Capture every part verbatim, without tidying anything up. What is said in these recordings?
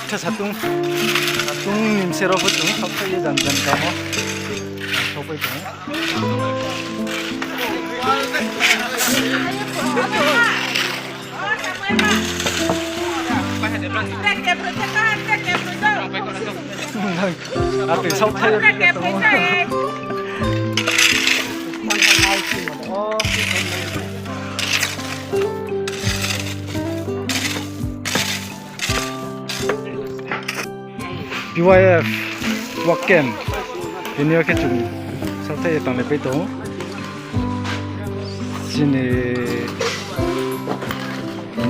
Khe satung, satung nimse rao pho chung saohthaih ye jan jan kamo. Saopai tong. Atoi saohthaih ye tong. P Y F Waken. Tini yo khe chung saohthaih ye tanglai pai tong ou. Chini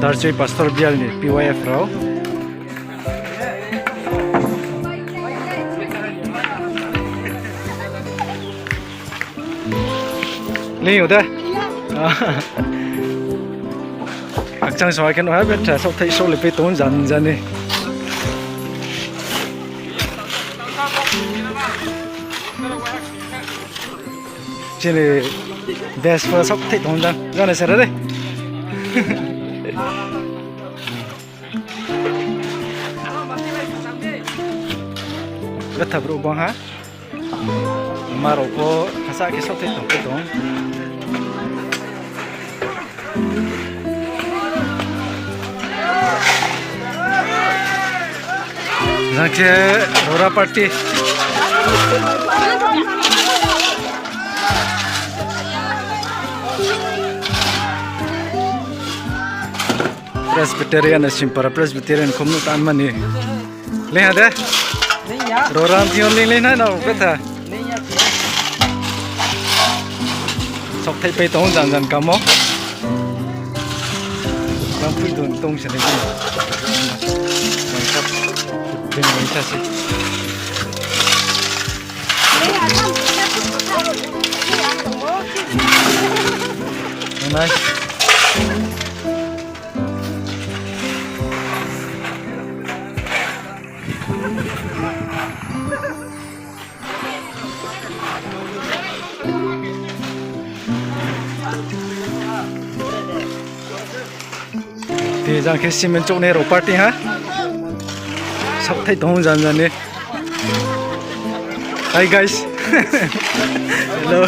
Darchoi Pastor Bial ni P Y F rao. Leing yo de. Hakchang song khe no ha betha saohthaih saoh le pai tong jan jan ni. Chini best pho saohthaih tong jan jan ni sera de. Betha brouh bang ha. Ma rao pho khasa khe saohthaih tong khe tong. Jang khe Rora party. Presbyterian, Simpara Presbyterian khomno tanmani. Leing ha de? Leing ya. Rora thing yo leing leing nai no betha. Leing ya. Saohthaih pai tong jan jan kamo. Bang phui dun tong se nai. Bang kap. Bini bini sa se. Nai. Tei jang khe cement chouhnai rao party ha. Saohthaih tong jan jan ni. Hi guys. Hello.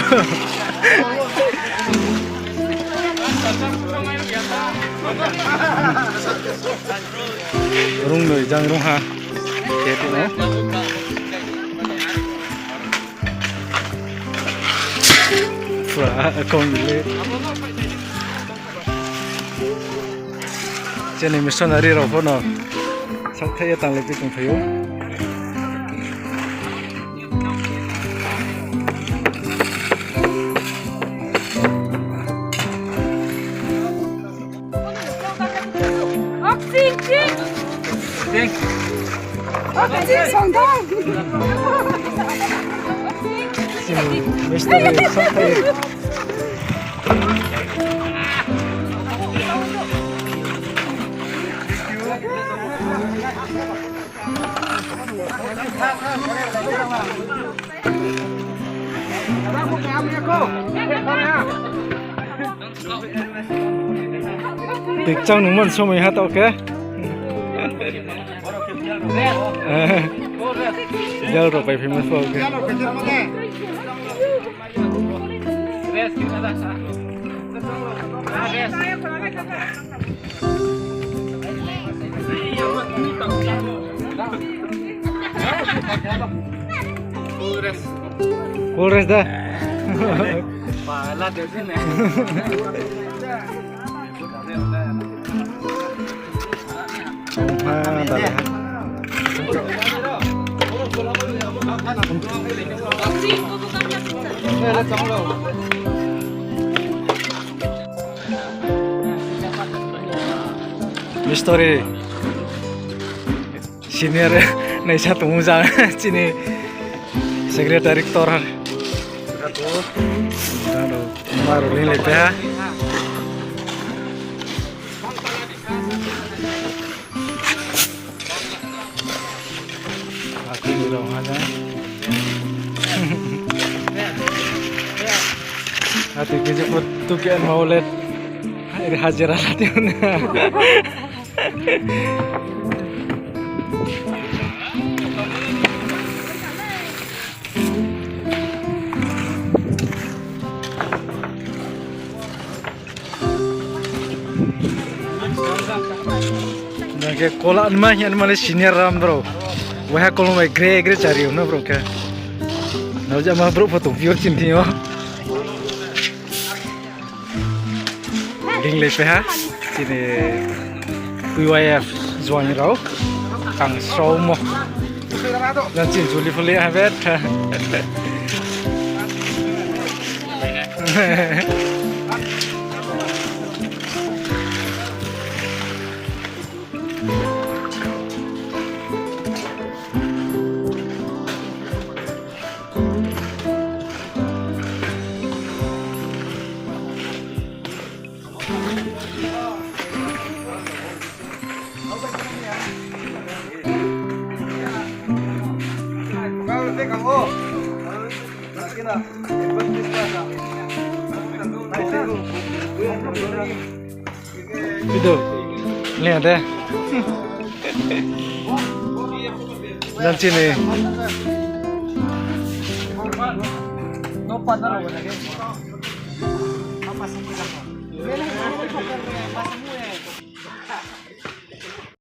Rung noi jang rung ha. Khe tong ou. Pura kong le. Chini missionary rao pho no saohthaih ye tanglai pai tongphai ou. Missionary saohthaih. Tikchang nungmo ni somoi ha taoh khe. Jal rao pai phaimo pho khe. Cool rest da. Mistori senior naisa tong ou jang chini secretary ktor. Aro, ma rao leing lai pai ha. Akini rao ha jang. Ati kiji pho tuke ma ulet. Hajira lati na. Jang khe kola nma hing nma le senior ram bro. Waiha kolom bai gre gre chari no bro khe. Nao jama bro pho tong phi o chini thing yo. Ring le peha, chini P Y F juang rao, ang sraumo. Jang chini juli pho le ha bet ha. Video. Ni ade. Jang chini.